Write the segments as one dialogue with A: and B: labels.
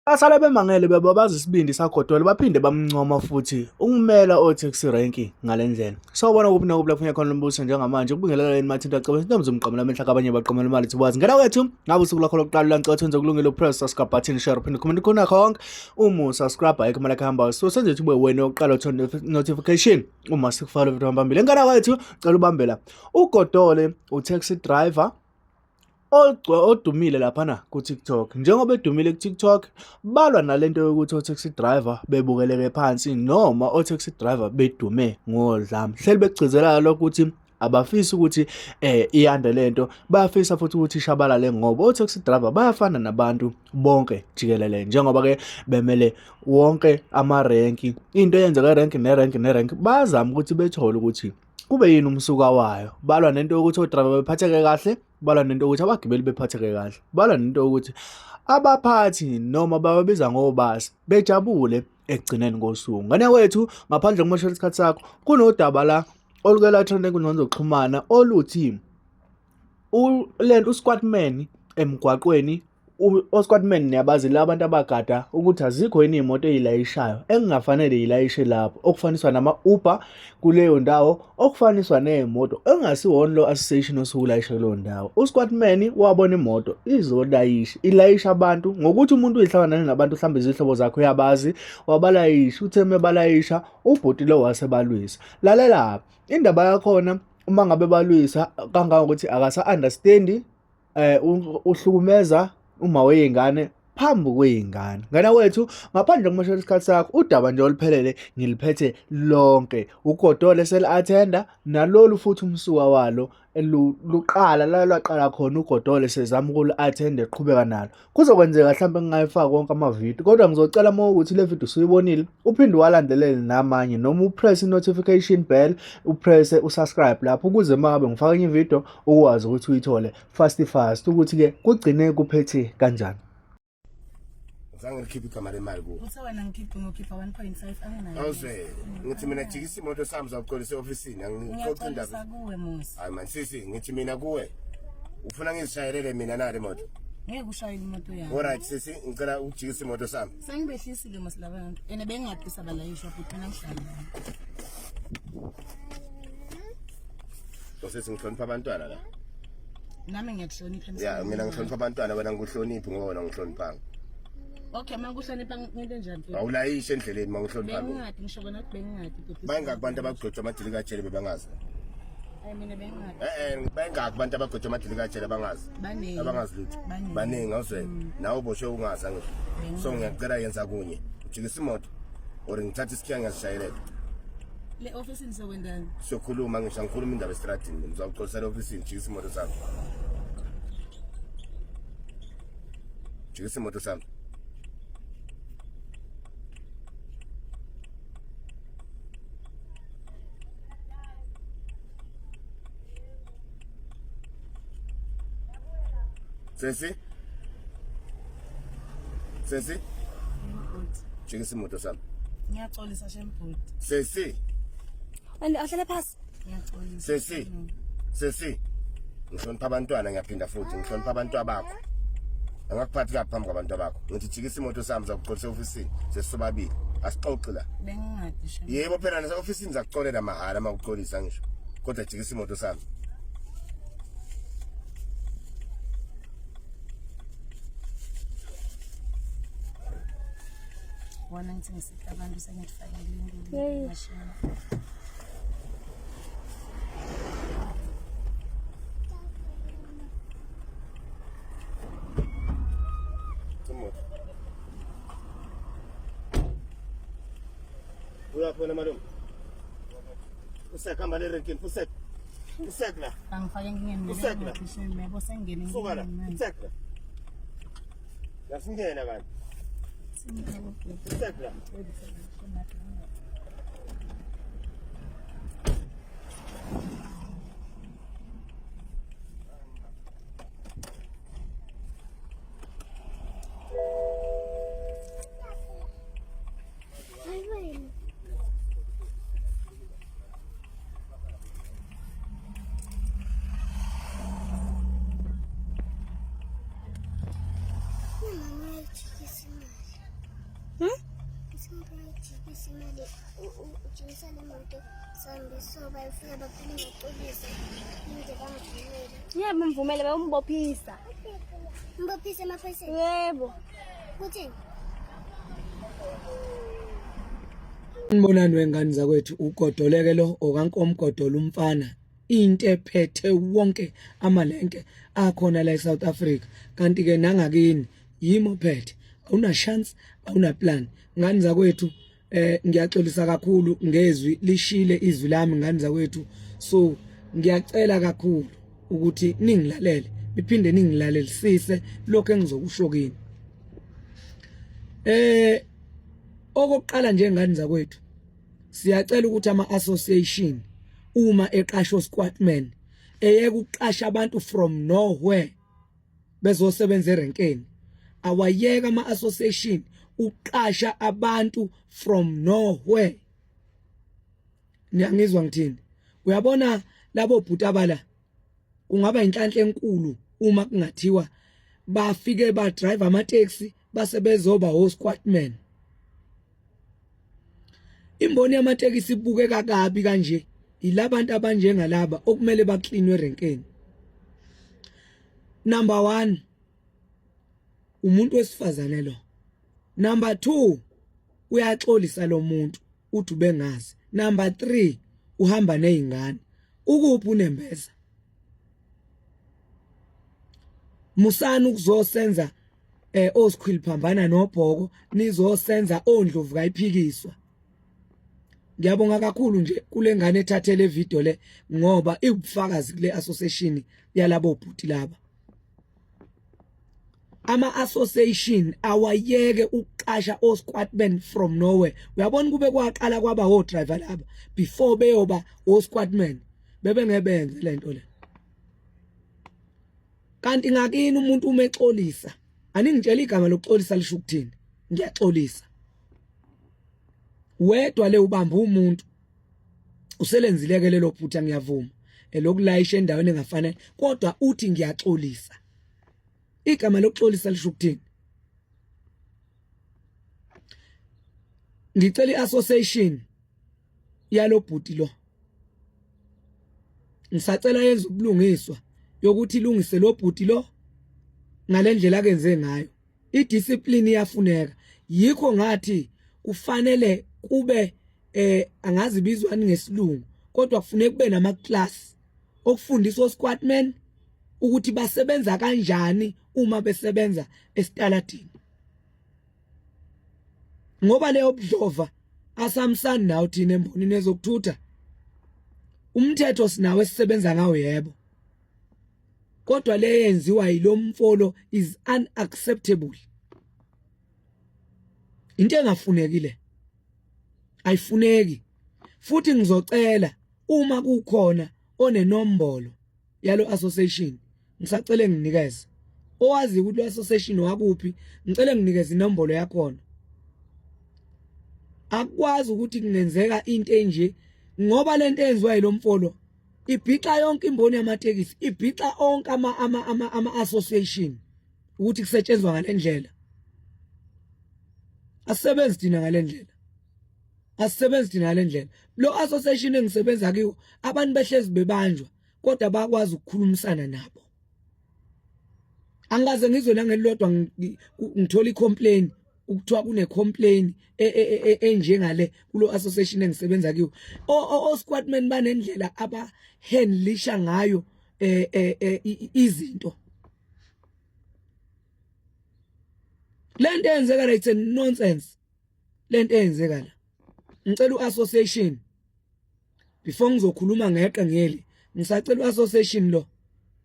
A: Basale bemangele bebabaza isibindi saGodole baphinde bamncoma futhi ukumela o-taxi rank ngale ndlela. Sawubona kuphi nakuphi lapho khona lombuso njengamanje ukubingelela yini mathinto acebe intombi zomqamela amehla kabanye baqamela imali thiwazi. Ngena kwethu ngabe usuku lakho lokuqala lancela wenze kulungile upress subscribe button share uphinde comment khona konke uma usubscribe ayikho imali ehamba so senze ukuthi ube wena oqala uthola notification uma sikufaka video phambili. Ngena kwethu cela ubambe la. UGodole u-taxi driver odumile laphana ku-TikTok. Njengoba edumile ku-TikTok, balwa nalento yokuthi o-taxi driver bebukeleke phansi noma o-taxi driver bedume ngodlame. Hleli bekugcizelela lokho ukuthi abafisi ukuthi iyande lento, bayafisa futhi ukuthi ishabalale ngoba o-taxi driver bayafana nabantu bonke jikelele njengoba-ke bemele wonke amarenki. Into eyenzeka erenki nerenki nerenki bayazama ukuthi bethole ukuthi kube yini umsuka wayo. Balwa nento yokuthi o-driver bephatheke kahle, balwa nento yokuthi abagibeli bephatheke kahle, balwa nento yokuthi abaphathi noma bababiza ngobasi bejabule ekugcineni kosuku. Ngane wethu, ngaphandle kokumoshela isikhathi sakho, kunodaba la oluke lwatrenda enkundleni zokuxhumana oluthi lento uSquatman emgwaqweni oSquatman niyabazi la bantu abagada ukuthi azikho yini iy'moto ey'layishayo engingafanele yilayishe lapho okufaniswa nama-Uber kuleyo ndawo okufaniswa ney'moto engasiwona lo association osuke ulayishe kuleyo ndawo. USquatman wabona imoto izolayisha ilayisha abantu ngokuthi umuntu uyihlangana nabantu mhlawumbe izihlobo zakhe uyabazi wabalayisha uthe mebalayisha ubhuti lo wasebalwisa. Lalela indaba yakhona uma ngabe balwisa kangangokuthi akasa-understandi uhlukumeza uma wey'ngane phambi kwey'ngane. Ngane wethu ngaphandle kokumoshela isikhathi sakho udaba nje oluphelele ngiliphethe lonke. Ugodole seli-athenda nalolu futhi umsuka walo luqala la lwaqala khona ugodole sezama ukulu-athenda eqhubeka nalo. Kuzokwenzeka mhlawumbe ngingayifaki wonke amavidiyo kodwa ngizocela uma ukuthi le video usuyibonile uphinde uwalandelele namanye noma upress i-notification bell upresse usubscribe lapho ukuze uma ngabe ngifaka enye ividiyo ukwazi ukuthi uyithole fast fast ukuthi-ke kugcine kuphethe kanjani.
B: Zange ngikhiphe igama lemali kuwe.
C: Uthe wena ngikhiphe ngokhipha 1.5 anginayo.
B: Awuzwe, ngithi mina jikisa imoto sami zawuxolisa e-ofisini, angixoxi
C: Ngiyaxolisa
B: indaba.
C: kuwe Musa.
B: Hayi man sisi, ngithi mina kuwe. Ufuna ngizishayelele mina nale moto?
C: Ngeke ushayele imoto yami.
B: Alright sisi, ngicela ukujikisa imoto sami.
C: Sengibehlisile mos labantu. Ene bengingaqisa balayishwa futhi mina ngihlala.
B: So sisi ngihlonipha abantwana la.
C: Nami ngiyakuhlonipha
B: Ya, mina ngihlonipha abantwana wena ngikuhloniphi ngoba wena ngihloniphanga.
C: Okay, uma kuhlonipha ngento enjani?
B: Awulayishe endleleni uma ngihlonipha mina.
C: Bengingadi ngisho kona ukuthi bengingadi.
B: Bayingaki abantu abagcotshwa amadili kajele bebangazi?
C: Hayi mina bengingadi.
B: Eh bayingaki abantu abagcotshwa amadili kajele abangazi?
C: Baningi.
B: Abangazi lutho.
C: Baningi.
B: Baningi awuzwe. Nawe uboshwe ungazi angisho. So ngiyacela yenza kunye. Ujikisa imoto or ngithatha isikhiya ngiyazishayelela.
C: Le office nizokwendani?
B: Siyokhuluma ngisho angikhuluma indaba estradini. Ngizawuxolisela ofisini jikisa imoto sami. Jikisa imoto sami. Sesi? Sesi? Jikisa imoto sami.
C: Ngiyaxolisa shembhuti.
B: Sesi?
D: And ahlale phasi.
C: Ngiyaxolisa.
B: Sesi? Sesi? Ngihlonipha abantwana ngiyaphinda futhi ngihlonipha abantu abakho. Angakuphathi kabi phambi kwabantu abakho. Ngithi jikisa imoto sami zakuxolisa ofisini sesisobabili. Asixoxi la.
C: Bengingadi shem.
B: Yebo phela nase ofisini zakuxolela mahhala uma uxolisa ngisho. Kodwa jikisa imoto sami.
C: Wona ngithi ngisika abantu sengifakele into
D: Hey.
C: emashini.
B: Imoto. Uyaphi wena malume? Usek hamba le renkini, usek. Usek la.
C: Angifake enkingeni
B: Usek la.
C: mina yabo sengingene
B: Suka la.
C: enkingeni manje.
B: Usek la. Yasingena kanti. Usek la.
E: Ujikisa imali, ujikisa le moto sambe soba ifika baphinde ngaxolisa phinde bangivumele.
D: Yebo mvumele bayombophisa.
E: Mbophise emaphoyiseni.
D: Yebo.
E: Kuthini?
F: Nibonani wengane zakwethu ugodoleke lo okankomgodola umfana into ephethe wonke amalenke akhona la eSouth Africa kanti ke nangakini yimi ophethe awuna chance awuna plan ngani zakwethu eh ngiyaxolisa kakhulu ngezwi lishile izwi lami ngani zakwethu so ngiyacela kakhulu ukuthi ningilalele niphinde ningilalelisise lokho engizokusho kini eh okokuqala nje ngani zakwethu siyacela ukuthi ama association uma eqasha squatman eyeke ukuqasha abantu from nowhere bezosebenza erenkeni awayeka ama association uqasha abantu from nowhere niyangizwa ngithini uyabona labo bhuti abala kungaba inhlanhla enkulu uma kungathiwa bafike ba drive ama taxi base bezoba ho squatman Imboni yamatekisi ibukeka kabi kanje yilabantu abanjengalaba okumele baklinwe erenkeni. Number 1 umuntu wesifazane lo. Number 2 uyaxolisa lo muntu uthi ubengazi. Number 3 uhamba nezingane. Ukuphi unembeza? Musani ukuzosenza eh osikhwili phambana nobhoko nizosenza ondlovu kayiphikiswa ngiyabonga kakhulu nje kule ngane ethathe le video le ngoba iwubufakazi kule association yalabo bhuti laba ama association awayeke ukuqasha o squadman from nowhere uyabona kube kwaqala kwaba o driver laba before beyoba o squadman bebengebenze lento le kanti ngakini umuntu uma exolisa aningitshela igama lokuxolisa lisho ukuthini ngiyaxolisa wedwa le ubamba umuntu uselenzile ke lelo phutha ngiyavuma elokulayisha endaweni engafanele kodwa uthi ngiyaxolisa igama lokuxolisa lisho ukuthini ngicela iassociation yalobhuti lo ngisacela yenze ubulungiswa yokuthi ilungise lo bhuti lo ngalendlela akenze ngayo idiscipline iyafuneka yikho ngathi kufanele kube eh angazi bizwani ngesilungu kodwa kufuneka kube nama class okufundiswa osquatman ukuthi basebenza kanjani uma besebenza esitaladini ngoba leyo budlova asamsani nawo thina embonini ezokuthutha umthetho sinawo esisebenza ngawo yebo kodwa le yenziwa yilomfolo is unacceptable into engafuneki le ayifuneki futhi ngizocela uma kukhona onenombolo yalo association ngisacela nginikeze owazi ukuthi lo association wakuphi ngicela nginikeze inombolo yakhona akwazi ukuthi kungenzeka into enje ngoba lento eyenziwa yilomfolo ibhixa yonke imboni yamatekisi ibhixa onke ama ama ama, ama association ukuthi kusetshenzwa ngalendlela asisebenzi thina ngalendlela asisebenzi thina ngalendlela lo association engisebenza kiwo abantu behlezi bebanjwa kodwa bakwazi ukukhulumisana nabo angikaze ngizwe nangelilodwa ngithola icomplaint ukuthiwa kune complaint e, e, e, enjengale kulo association engisebenza kiwo o squadman banendlela aba handlisha ngayo eh izinto lento eyenzeka la it's a nonsense lento eyenzeka la ngicela uassociation before ngizokhuluma ngeqe ngeli ngisacela uassociation lo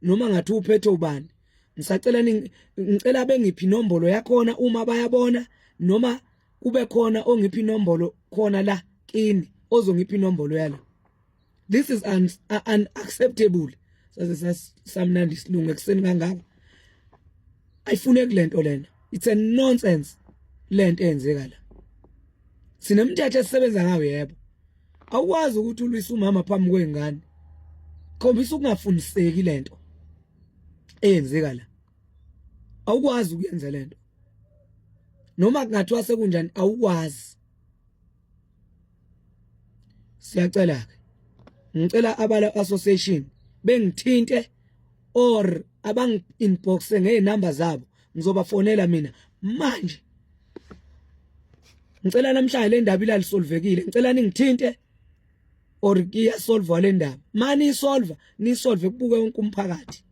F: noma ngathi uphethe ubani ngisacela ngicela bengiphi inombolo yakhona uma bayabona noma kube khona ongiphi inombolo khona la kini ozongiphi inombolo yala this is un unacceptable saze samnandi isilungu ekuseni kangaka ayifuneki lento lena it's a nonsense lento eyenzeka la sinemthetho esisebenza ngayo yebo awukwazi ukuthi ulwise umama phambi kwengane khombisa ukungafuniseki lento eyenzeka la awukwazi ukuyenza lento noma kungathiwa sekunjani awukwazi. Siyacela ke, ngicela abala association bengithinte or abangi inboxe ngezinamba zabo, ngizobafonela mina manje. Ngicela namhlanje le ndaba ilalisolvekile, ngicela ningithinte or iyasolvwa le ndaba. Mani isolve, nisolve kubuke wonke umphakathi.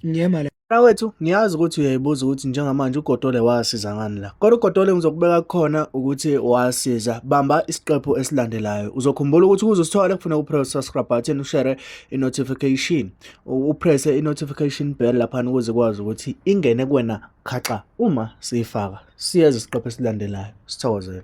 F: Ngiyema la.
A: Mfowethu, ngiyazi ukuthi uyayibuza ukuthi njengamanje uGodole wasiza ngani la. Kodwa uGodole ngizokubeka kukhona ukuthi wasiza. Bamba isiqephu esilandelayo. Uzokhumbula ukuthi ukuze usithole kufuneka upress subscribe button, ushare i-notification. Upresse i-notification bell laphana ukuze kwazi ukuthi ingene kuwena khaxa uma siyifaka. Siyeza isiqephu esilandelayo. Sithokozele.